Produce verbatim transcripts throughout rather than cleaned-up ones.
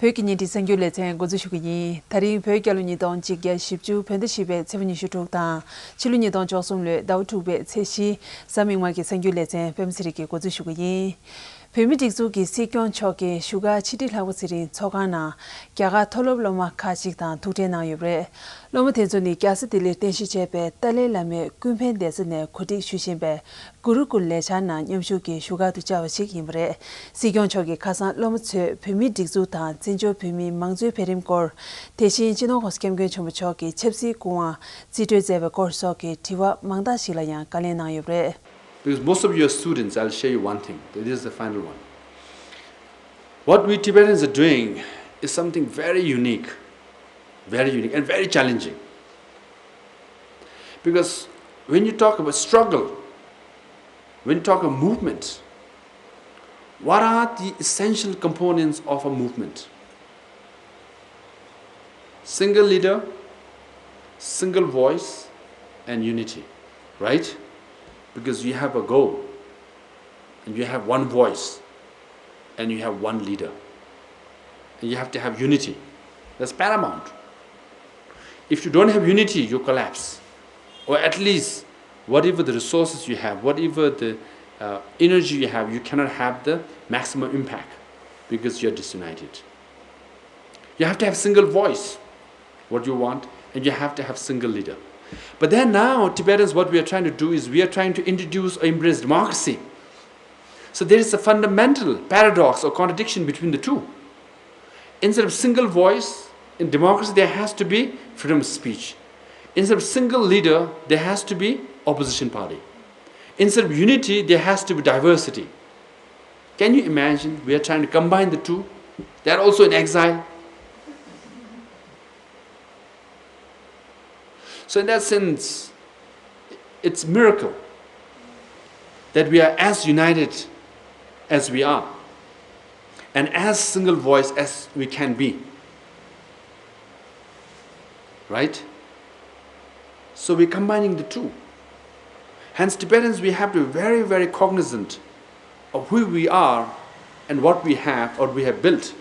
བོད་ཀྱི་བརྙན་འཕྲིན་གསར་འགྱུར་ལེ་ཚན་འགོ་འཛུགས་ཞུ་གི་ཡིན། ད་རིང་བོད་རྒྱལ་ལོ་ཉིས་སྟོང་གཅིག་བརྒྱ་བཞི་བཅུ་བོད་ཟླ་བཞི་པའི་ཚེས་པ་ཉི་ཤུ་དྲུག་དང་ཕྱི་ལོ་ཉིས་སྟོང་བཅུ་གསུམ་ལོའི་ཟླ་བ་དྲུག་པའི་ཚེས་བཞི་གཟའ་མིག་དམར་གྱི་གསར་འགྱུར་ལེ་ཚན་པད་མ་ཚེ་རིང་གིས་འགོ་འཛུགས་ཞུ་གི་ཡིན། བོད་མིའི་སྒྲིག་འཛུགས་ཀྱི་སྲིད་སྐྱོང་མཆོག་གིས་བཞུགས་སྒར་ཕྱི་དྲིལ་ལྷག་པ་ཚེ་རིང་ཚོགས་ཁང་ནང་རྒྱ་གར་མཐོ་སློབ་སློབ་མ་ཁག་ཅིག་དང་ཐུག་འཕྲད་གནང་ཡོད་པ་རེད། སློབ་མ་དེ་ཚོ་ནི་རྒྱལ་ས་ལྡི་ལིར་རྟེན་གཞི་བྱས་པའི་ཏཱ་ལའི་བླ་མའི་ཀུན་ཕན་སྡེ་ཚན་ནས་གོ་སྒྲིག་ཞུ་བཞིན་པའི་གུ་རུ་ཀུལ་ལས་འཆར་ནང་མཉམ་ཞུགས་ཀྱིས་བཞུགས་སྒར་དུ་བཅར་བ་ཞིག་ཡིན་པ་རེད། སྲིད་སྐྱོང་མཆོག་གིས་ཁ་སང་སློབ་མ་ཚོས་བོད་མིའི་སྒྲིག་འཛུགས་དང་བཙན་བྱོལ་བོད་མིའི་མང་གཙོའི་འཕེལ་རིམ་སྐོར། དེ་བཞིན་སྤྱི་ནོར་༸གོང་ས་༸སྐྱབས་མགོན་ཆེན་པོ་མཆོག་གིས་ཆབ་སྲིད་སྐུ་དབང་རྩིས་སྤྲོད་མཛད་པའི་སྐོར་སོགས་ཀྱི་དྲི་བ་མང་དག་ཞིག་ལ་ཡང་བཀའ་ལན་གནང་ཡོད་པ་རེད། Because most of your students, I'll share you one thing. This is the final one. What we Tibetans are doing is something very unique, very unique, and very challenging. Because when you talk about struggle, when you talk about movement, what are the essential components of a movement? Single leader, single voice, and unity, right? Because you have a goal, and you have one voice, and you have one leader. And you have to have unity. That's paramount. If you don't have unity, you collapse. Or at least, whatever the resources you have, whatever the uh, energy you have, you cannot have the maximum impact because you're disunited. You have to have single voice, what you want, and you have to have single leader. But then now, Tibetans, what we are trying to do is we are trying to introduce or embrace democracy. So there is a fundamental paradox or contradiction between the two. Instead of single voice, in democracy there has to be freedom of speech. Instead of single leader, there has to be opposition party. Instead of unity, there has to be diversity. Can you imagine? We are trying to combine the two. They are also in exile. So in that sense, it's a miracle that we are as united as we are and as single voice as we can be. Right? So we're combining the two. Hence, Tibetans, we have to be very, very cognizant of who we are and what we have or we have built.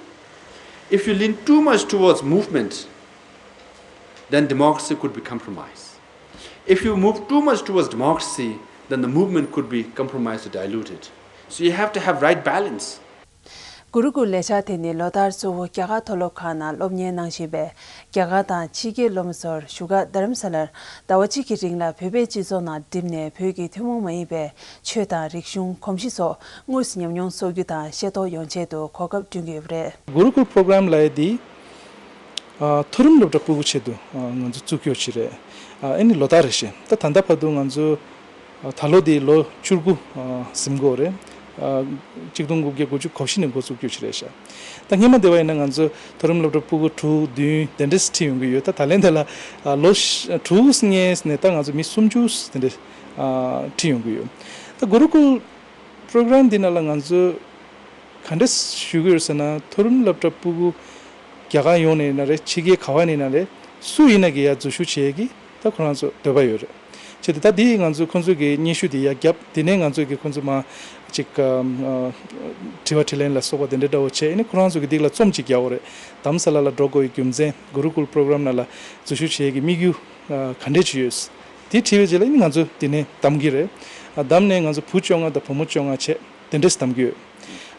If you lean too much towards movement, then democracy could be compromised. If you move too much towards democracy, then the movement could be compromised or diluted. So you have to have right balance. གུ་རུ་ཀུལ་ལས་འཆར་དེ་ནི་ལོ་ལྟར་གཙོ་བོ་རྒྱ་གར་མཐོ་སློབ་ཁག་ནང་སློབ་གཉེར་གནང་བཞིན་པའི་རྒྱ་གར་དང་ཕྱི་རྒྱལ་སློབ་མ་ཚོར་བཞུགས་སྒར་རྡ་རམ་ས་ལར་ཟླ་བ་གཅིག་གི་རིང་ལ་བོད་པའི་སྤྱི་ཚོགས་ནང་འགྲིམས་ནས་བོད་ཀྱི་ཐུན་མོང་མ་ཡིན་པའི་ཆོས་དང་རིག་གཞུང་གོམས་གཤིས་སོགས་དངོས་སུ་ཉམས་མྱོང་གསོག་རྒྱུ་དང་ཤེས་རྟོགས་ཡོང་ཆེད་དུ་གོ་སྐབས་བསྐྲུན་གྱི་ཡོད་པ་རེད། གུ་རུ་ཀུལ་པོ་རོ་གྷ་རམ་ལབ་ཡ་དེ། ཨ། མཐོ་རིམ་སློབ་གྲྭ་ཕྲུ་གུ་ཆེད་དུ་ཨ་ང་ཚོ་བཙུགས་ཀྱི་ཡོད་ཅིག་རེད། ཨ་ཨེ་ནི་ལོ་ལྟར་རེ་བཞིན་ད་ད་ལྟ་བར་དུ་ང་ཚོ་ཨ་ད་ལོ་འདི་ལོ་བཅུ་དགུ་ཨ་ཟིན་གྱི་ཡོད་རེད། ཨ་གཅིག་སྟོང་དགུ་བརྒྱ་དགུ་བཅུ་གོ་བཞི་ནས་འགོ་བཙུགས་ཀྱི་ཡོད་ཅིག་རེད་ཤག་ད་སྔོན་མ་དེ་བ་ཡིན་ན་ང་ཚོ་མཐོ་རིམ་སློབ་གྲྭ་ཕྲུ་གུ་དྲུག་བདུན་དེ་འདྲས་ཁྲིད་ཡོང་གི་ཡོད། ད་ད་ལན་དེ་ལ་ཨ་ལོ་ཤ་དྲུག་ལྔ་ནས་ད་ང་ཚོ་མི་སུམ་ཅུ་དེ་འདྲས་ཨ་ཁྲིད་ཡོང་གི་ཡོད། ད་གུ་རུ་ཀུལ་པོ་རོ་གྷ་རམ་འདི་ནང་ལ་ང་ཚོས་ག་འདྲས་ཞུ་གི་ཡོད་ཟེར་ན། མཐོ་རིམ་སློབ་གྲྭ་ཕྲུ་གུ་རྒྱ་གར་ཡོངས་ནས་ཡིན་ན་རེད། ཕྱི་རྒྱལ་ག་བ་ནས་ཡིན་ན་རེད། སུ་ཡིན་ན་གི་ཡར་འཛུལ་ཞུགས་བྱེད་ཀྱི་ད་ཁོ་རང་ཚོ་འདོད་པ་ཡོད་རེད། བྱས་ཏེ་ད་འདི་ང་ཚོས་ཁོང་ཚོ་གི་སྙན་ཞུ་དེ་ཡར་བརྒྱབ། དེ་ནས་ང་ཚོ་གི་ཁོང་ཚོ་མ་ཅིག་ཨ་དྲི་བ་དྲིས་ལན་ལ་སོགས་པ་དེ་འདྲ་འདྲ་བོ་བྱས། ཨེ་ནི་ཁོ་རང་ཚོ་གི་འདི་ལ་རྩོམ་ཅིག་རྒྱག་དགོས་རེད། རྡ་རམ་ས་ལ་ལ་འགྲོ་དགོས་ཡི་རྒྱུ་མཚན། གུ་རུ་ཀུལ་པོ་རོ་གྷ་རམ་ནང་ལ་འཛུལ་ཞུགས་བྱེད་ཀྱི་དམིགས་ཡུལ་ཨ་ག་འདྲས་ཅིག་ཡོད། དེ་དྲིས་པའི་རྗེས་ལ་ཨེ་ནི་ང་ཚོ་དེ་ནས་བདམས་ཀྱི་རེད། ཨ་བདམས་ནས་ང་ཚོ་བུ་བཅོ་ལྔ་དང་བུ་མོ་བཅོ་ལྔ་བྱས། དེ་འདྲས་བདམས་ཀྱི་ཡོད།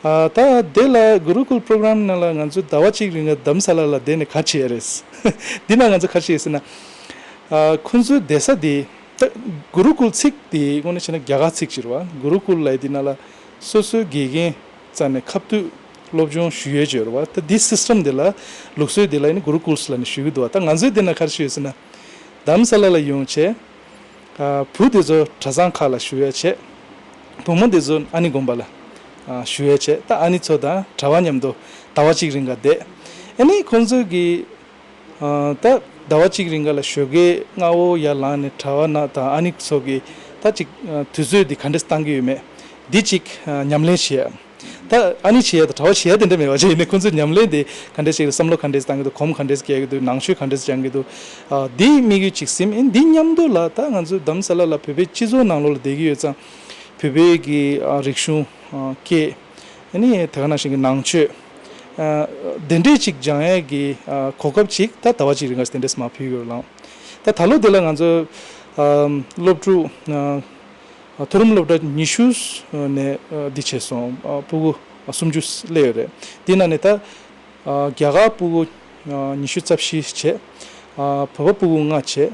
ཨ་ད་དེ་ལ་གུ་རུ་ཀུལ་པོ་རོ་གྷ་རམ་ནང་ལ་ང་ཚོ་ཟླ་བ་གཅིག་རིང་ལ་རྡ་རམ་ས་ལ་ལ་བསྡད་ནས་ག་རེ་བྱེད་ཡ་རེད། འདི་ན་ང་ཚོ་ག་རེ་བྱེད་ཡ་ཟེར་ན། ཨ་ཁོང་ཚོའི་བསྡད་ས་དེ་ད་གུ་རུ་ཀུལ་ཚིག་དེ་དངོས་གནས་བྱས་ན་རྒྱ་གར་ཚིག་ཅིག་རེད་བ། གུ་རུ་ཀུལ་ལབ་དེ་ནང་ལ་སོ་སོའི་དགེ་རྒན་རྩ་ནས་ཁ་གཏད་སློབ་སྦྱོང་ཞུ་ཡས་ཅིག་ཡོད་རེད་བ། ད་འདི་སིས་ཊམ་དེ་ལ་ལུགས་སྲོལ་དེ་ལ་ཨེ་ནི་གུ་རུ་ཀུལ་ལབ་ནས་ཞུ་གི་འདུག་བ། ད་ང་ཚོའི་འདི་ན་ག་རེ་ཞུ་ཡོད་ཟེར་ན། རྡ་རམ་ས་ལ་ལ་ཡོང་བྱས། ཨ་བུ་དེ་ཚོ་གྲྭ་ཚང་ཁག་ལ་ཞུགས་ཡ་བྱས། བུ་མོ་དེ་ཚོ་ཨ་ནི་དགོན་པ་ལ་ཨ་ཞུགས་ཡ་བྱས། ད་ཨ་ནི་ཚོ་དང་གྲྭ་པ་མཉམ་དུ་ཟླ་བ་གཅིག་རིང་ག་བསྡད། ཨ་ནི་ཁོང་ཚོ་གི་ཨ་ད་ཟླ་བ་གཅིག་རིང་ག་ལ་ཞོགས་ཀས་སྔ་པོ་ཡར་ལངས་ནས་གྲྭ་པ་ན་དང་ཨ་ནི་ཚོ་གི་ད་ཅིག་ཨ་དུས་ཚོད་འདི་ག་འདྲས་བཏང་གི་ཡོད་མེད་འདི་ཅིག་ཨ་ཉམས་ལེན་བྱེད་ཡ། ད་ཨ་ནི་བྱེད་ཡ་དང་གྲྭ་པ་བྱེད་ཡ་དེ་འདྲ་མེད་པ་བྱས། ཡིན་ནའི་ཁོང་ཚོས་ཉམས་ལེན་དེ་ག་འདྲས་ཞིག་རེད། བསམ་བློ་ག་འདྲས་བཏང་གི་འདུག་གོམ་ག་འདྲས་རྒྱག་གི་འདུག་ནང་ཆོས་ག་འདྲས་སྦྱང་གི་འདུག་ཨ་འདིའི་དམིགས་ཡུལ་གཅིག་ཟིན། ཨིན་འདི་མཉམ་དུ་ལ་ད་ང་ཚོ་རྡ་རམ་ས་ལ་ལ་བོད་པའི་སྤྱི་ཚོགས་ནང་ལོགས་ལ་བསྡད་ཀྱི་ཡོད་ཙང་། བོད་པའི་གི་ཨ་རིག་གཞུང་ཨ་སྐད། ཨ་ནི་དེ་ག་ནང་བཞིན་གྱི་ནང་ཆོས། ཨ་གདན་འདྲེན་ཅིག་སྦྱང་ཡས་ཀྱི་ཨ་གོ་སྐབས་ཅིག་ད་ཟླ་བ་གཅིག་རིང་ག་དེ་འདྲས་མར་ཕུལ་ཡོད་ལགས། ད་ད་ལོ་འདི་ལ་ང་ཚོ་ཨ་སློབ་ཕྲུག་ཨ་མཐོ་རིམ་སློབ་གྲྭ་ཉི་ཤུ་ནས་ཨ་འདི་བྱས་སོང་། ཨ་སྤུ་གུ་སུམ་ཅུ་སླེབས་ཡོད་རེད། དེ་ནང་ནས་ད་ཨ་རྒྱ་གར་སྤུ་གུ་ཨ་ཉི་ཤུ་རྩ་བཞི་བྱས། ཨ་བོད་པ་སྤུ་གུ་ལྔ་བྱས།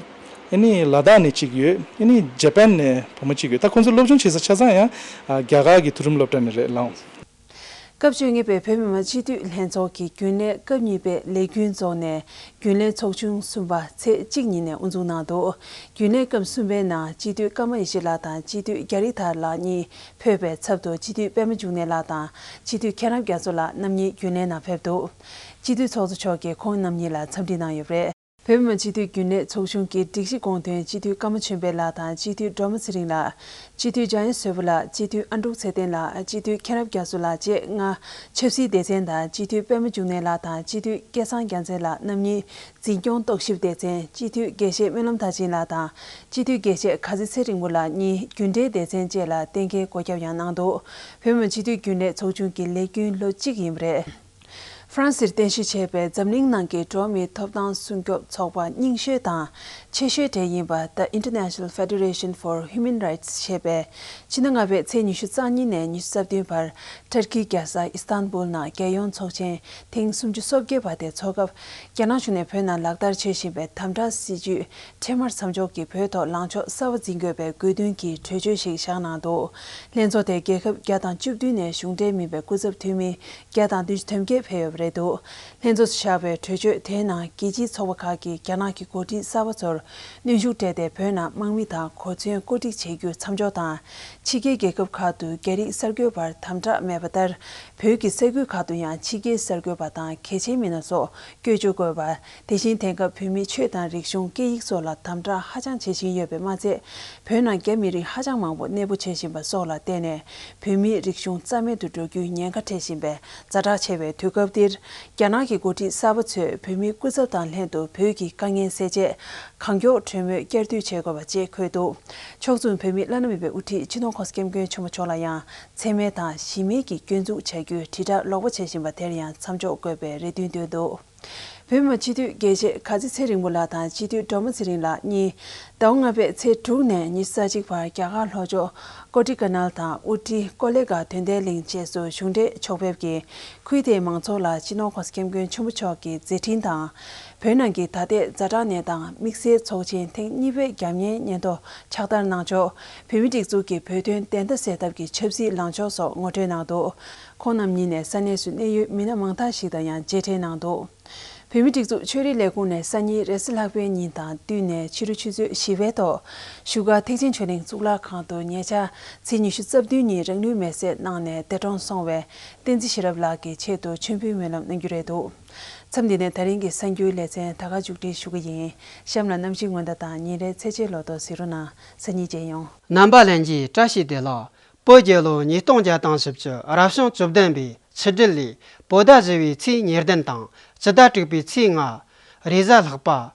ཨ་ནི་ལ་དྭགས་ནས་གཅིག་ཡོད། ཨ་ནི་ཇ་པན་ནས་བུ་མོ་གཅིག་ཡོད། ད་ཁོང་ཚོ་སློབ་སྦྱོང་བྱེད་ས་ཆ་ཚང་ཡང་ཨ་རྒྱ་གར་གྱི་མཐོ་རིམ་སློབ་གྲྭ་ནས་རེད་ལགས། སྐབས་བཅོ་ལྔ་པའི་བོད་མི་མང་སྤྱི་འཐུས་ལྷན་ཚོགས་ཀྱི་རྒྱུན་ལས་སྐབས་གཉིས་པའི་ལས་རྒྱུན་རྫོགས་ནས་རྒྱུན་ལས་ཚོགས་ཆུང་གསུམ་པ་ཚེས་གཅིག་ཉིན་ནས་དབུ་འཛུགས་གནང་འདུག་རྒྱུན་ལས་སྐབས་གསུམ་པའི་ནང་སྤྱི་འཐུས་ཀརྨ་ཡེ་ཤེས་ལགས་དང་སྤྱི་འཐུས་རྒྱ་རི་ཐར་ལགས་གཉིས་ཕེབས་པའི་ཚབ་ཏུ་སྤྱི་འཐུས་པད་མ་འབྱུང་གནས་ལགས་དང་སྤྱི་འཐུས་མཁྱེན་རབ་རྒྱ་མཚོ་ལགས་རྣམ་གཉིས་རྒྱུན་ལས་ནང་ཕེབས་འདུག་སྤྱི་འཐུས་ཚོགས་གཙོ་མཆོག་གིས་ཁོང་རྣམ་གཉིས་ལ་འཚམས་འདྲི་གནང་ཡོད་པ་རེད། བོད་མི་མང་སྤྱི་འཐུས་རྒྱུན་ལས་ཚོགས་ཆུང་གི་སྒྲིག་གཞི་དགོངས་དོན་སྤྱི་འཐུས་ཀརྨ་ཆོས་འཕེལ་ལགས་དང་སྤྱི་འཐུས་སྒྲོལ་མ་ཚེ་རིང་ལགས། སྤྱི་འཐུས་འཇམ་དབྱངས་བཟོད་པ་ལགས། སྤྱི་འཐུས་ཨ་འབྲུག་ཚེ་བརྟན་ལགས། སྤྱི་འཐུས་མཁྱེན་རབ་རྒྱ་མཚོ་ལགས་བཅས་ལྔ་ཆབ་སྲིད་སྡེ་ཚན་དང་སྤྱི་འཐུས་པད་མ་འབྱུང་གནས་ལགས་དང་སྤྱི་འཐུས་སྐལ་བཟང་རྒྱལ་མཚན་ལགས་རྣམ་གཉིས་འཛིན་སྐྱོང་རྟོག་ཞིབ་སྡེ་ཚན། སྤྱི་འཐུས་དགེ་བཤེས་སྨོན་ལམ་མཐར་ཕྱིན་ལགས་དང་སྤྱི་འཐུས་དགེ་བཤེས་ག་ཚེ་ཚེ་རིང་པོ་ལགས་གཉིས་རྒྱུན་འབྲེལ་སྡེ་ཚན་བཅས་ལ་གཏན་འཁེལ་བཀོད་ཁྱབ་ཡང་གནང་འདུག་བོད་མི་མང་སྤྱི་འཐུས་རྒྱུན་ལས་ཚོགས་ཆུང་གི་ལས་རྒྱུན་ལོ་གཅིག་ཡིན་པ་རེད། ཧྥ་རན་སིར་རྟེན་གཞི་བྱས་པའི་འཛམ་གླིང་ནང་གི་འགྲོ་བ་མིའི་ཐོབ་ཐང་སྲུང་སྐྱོབ་ཚོགས་པ་རྙིང་ཤོས་དང་ཆེ་ཤོས་གྲས་ཡིན་པ་The International Federation for Human Rights ཞེས་པས་ཕྱི་ཟླ་ལྔ་པའི་ཚེས་ཉི་ཤུ་རྩ་གཉིས་ནས་ཉི་ཤུ་རྩ་བདུན་བར་ཊར་ཀིའི་རྒྱལ་ས་ཨི་སི་ཐན་བུལ་ནང་རྒྱལ་ཡོངས་ཚོགས་ཆེན་ཐེངས་སུམ་ཅུ་སོ་བརྒྱད་པ་དེ་འཚོགས་སྐབས་རྒྱ་ནག་གཞུང་ནས་བོད་ནང་ལག་བསྟར་བྱེད་བཞིན་པའི་དམ་དྲག་སྲིད་བྱུས་འཕྲལ་མར་མཚམས་འཇོག་གིས་བོད་ཐོག་ལངས་ཕྱོགས་གསར་པ་འཛིན་དགོས་པའི་དགོས་འདུན་གྱི་གྲོས་ཆོད་ཞིག་བཞག་གནང་འདུག་ལྷན་ཚོགས་དེར་རྒྱལ་ཁབ་བརྒྱ་དང་བཅུ་བདུན་ནས་གཞུང་འབྲེལ་མིན་པའི་སྐུ་ཚབ་འཐུས་མི་བརྒྱ་དང་བདུན་ཅུ་དོན་བརྒྱད་ཕེབས་ཡོད་པ་རེད་འདུག་ལྷན་ཚོགས་སུ་བཞག་པའི་གྲོས་ཆོད་དེའི་ནང་རྒྱལ་སྤྱིའི་ཚོགས་པ་ཁག་གིས་རྒྱ་ནག་གི་འགོ་ཁྲིད་གསར་པ་ཚོར་གནོན་ཤུགས་སྤྲད་དེ་བོད་ནང་དམག་མི་དང་གོ་མཚོན་བཀོད་སྒྲིག་བྱེད་རྒྱུ་མཚམས་འཇོག་དང་། ཕྱི་རྒྱལ་རྒྱལ་ཁབ་ཁག་ཏུ་རྒྱ་རིགས་གསར་འགོད་པར་དམ་དྲག་མེད་པ་ལྟར་བོད་ཀྱི་ས་ཁུལ་ཁག་ཏུ་ཡང་ཕྱི་རྒྱལ་གསར་འགོད་པ་དང་གལ་ཆེན་མི་སྣ་སོགས་བསྐྱོད་བཅུག་དགོས་པ། དེ་བཞིན་དེང་སྐབས་བོད་མིའི་ཆོས་དང་རིག་གཞུང་སྐད་ཡིག་སོགས་ལ་དམ་དྲག་ཧ་ཅང་བྱེད་བཞིན་ཡོད་པས་མ་ཚད། བོད་ནང་རྒྱ་མི་རིགས་ཧ་ཅང་མང་པོ་གནས་སྤོ་བྱེད་བཞིན་པ་སོགས་ལ་བརྟེན་ནས་བོད་མིའི་རིག་གཞུང་རྩ་མེད་དུ་འགྲོ་རྒྱུའི་ཉེན་ཁ་འཕྲད་བཞིན་པའི་ཛ་དྲག་ཆེ་བའི་དུས་སྐབས་འདིར། རྒྱ་ནག་གི་འགོ་ཁྲིད་གསར་པ་ཚོས་བོད་མིའི་སྐུ་ཚབ་དང་ལྷན་དུ་བོད་ཀྱི་དཀའ་ངལ་སེལ་ཆེད་གང་མགྱོགས་གྲོས་མོལ་བསྐྱར་ཟློས་བྱེད་དགོས་པ་བཅས་འཁོད་འདུག་ཕྱོགས་མཚུངས་བོད་མིའི་བླ་ན་མེད་པའི་དབུ་ཁྲིད་སྤྱི་ནོར་༸གོང་ས་༸སྐྱབས་མགོན་ཆེན་པོ་མཆོག་ལ་ཡང་མཚན་སྨད་དང་གཞི་མེད་ཀྱི་སྐྱོན་འཛུགས་བྱ་རྒྱུའི་དྲིལ་བསྒྲགས་ལོག་པ་བྱེད་བཞིན་པ་དེར་ཡང་མཚམས་འཇོག་དགོས་པའི་རེ་འདུན་བཏོན་འདུག་བོད་མི་མང་སྤྱི་འཐུས་དགེ་བཤེས་ག་ཚེ་ཚེ་རིང་པོ་ལགས་དང་སྤྱི་འཐུས་སྒྲོལ་མ་ཚེ་རིང་ལགས་གཉིས་ཟླ་བ་ལྔ་པའི་ཚེས་དྲུག་ནས་ཉི་ཤུ་རྩ་གཅིག་བར་རྒྱ་གར་ལྷོ་ཕྱོགས་ཀོ་ཌི་ཀ་ནལ་དང་ཨུ་ཊི་ཀོ་ལེ་གྷལ་དོན་ལྡན་གླིང་བཅས་སུ་གཞུང་འབྲེལ་ཕྱོགས་ཕེབས་ཀྱིས་ཁུལ་དེའི་མང་ཚོགས་ལ་སྤྱི་ནོར་༸གོང་ས་༸སྐྱབས་མགོན་ཆེན་པོ་མཆོག་གི་མཛད་འཕྲིན་དང་། བོད་ནང་གི་ད་ལྟའི་ཛ་དྲག་གནས་སྟངས། དམིགས་བསལ་ཚོགས་ཆེན་ཐེངས་གཉིས་པའི་རྒྱབ་གཉེར་སྙན་ཐོ་ཕྱག་བསྟར་གནང་ཕྱོགས། བོད་མིའི་སྒྲིག་འཛུགས་ཀྱི་བོད་དོན་བདེན་མཐའ་གསལ་ཐབས་ཀྱི་ཆབ་སྲིད་ལངས་ཕྱོགས་སོགས་ངོ་སྤྲོད་གནང་འདུག་ཁོང་རྣམ་གཉིས་ནས་ས་གནས་སུ་གནད་ཡོད་མི་སྣ་མང་དག་ཞིག་དང་ཡང་མཇལ་འཕྲད་གནང་འདུག་བོད་མིའི་སྒྲིག་འཛུགས་ཆོས་རིག་ལས་ཁུངས་ནས་སང་ཉིན་རེས་གཟའ་ལྷག་པའི་ཉིན་དང་བསྟུན་ནས་ཕྱི་དྲོ་ཆུ་ཚོད་བཞི་པའི་ཐོག་བཞུགས་སྒར་ཐེག་ཆེན་ཆོས་གླིང་གཙུག་ལག་ཁང་དུ་ཉེ་ཆར་ཚེས་ཉི་ཤུ་རྩ་བདུན་ཉིན་རང་ལུས་མེར་སྲེག་གནང་ནས་འདས་གྲོངས་སོང་བའི་བསྟན་འཛིན་ཤེས་རབ་ལགས་ཀྱི་ཆེད་དུ་མཆོད་འབུལ་སྨོན་ལམ་གནང་རྒྱུ་རེད་འདུག་མཚམས་འདི་ནས་ད་རིང་གི་གསར་འགྱུར་ལེ་ཚན་ད་ག་མཇུག་སྒྲིལ་ཞུ་གི་ཡིན། གཤམ་ལ་གནམ་གཤིས་སྔོན་བརྡ་དང་ཉིན་རེའི་ཚེས་ཆའི་ལོ་ཐོ་གཟིགས་རོགས་གནང་། སང་ཉིན་མཇལ་ཡོང་། རྣམ་པ་ལྷན་རྒྱས་བཀྲ་ཤིས་བདེ་ལེགས། བོད་རྒྱལ་ལོ་ཉིས་སྟོང་བརྒྱ་དང་བཞི་བཅུ་རབ་བྱུང་བཅུ་བདུན་པའི་ཆུ་སྦྲུལ་ལོའི་བོད་ཟླ་བཞི་པའི་ཚེས་ཉེར་བདུན་དང་སྤྱི་ཟླ་དྲུག་པའི་ཚེས་ལྔ། རེས་གཟའ་ལྷག་པ།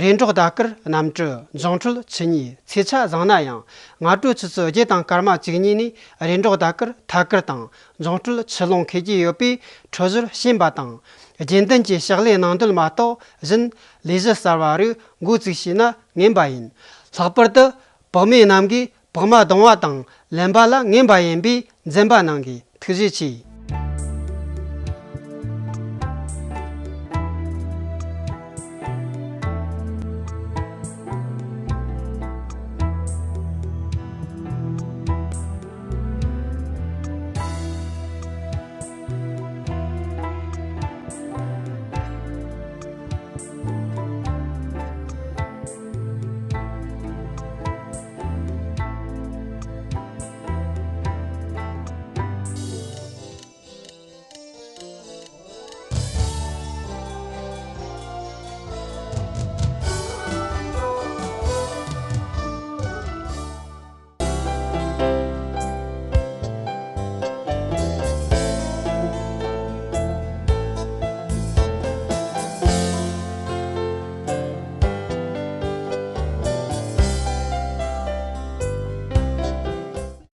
རེས་འབྲོག་ཟླ་སྐར་གནམ་གྲུ་འབྱུང་འཕྲོད་ཆུ་གཉིས་ཚེས་ཆ་བཟང་ན་ཡང་སྔ་དྲོ་ཆུ་ཚོད་བརྒྱད་དང་སྐར་མ་བཅུ་གཉིས་ནས་རེས་འབྲོག་ཟླ་སྐར་ཐད་སྐར་དང་འབྱུང་འཕྲོད་ཆུ་ཀླུང་འཁེལ་གྱི་ཡོད་པའི་འཕྲོད་སྦྱོར་ཞན་པ་དང་། རྒྱུན་ལྡན་གྱི་ཕྱག་ལས་གནང་འདོད་མ་གཏོགས་གཞན་ལས་གཞི་གསར་བ་རིགས་འགོ་བཙུགས་བྱས་ན་ངན་པ་ཡིན། ལྷག་པར་དུ་བག་མེད་རྣམས་ཀྱིས་བག་མ་གདང་བ་དང་ལེན་པ་ལ་ངན་པ་ཡིན་པས་འཛེམ་པ་གནང་གི། ཐུགས་རྗེ་ཆེ།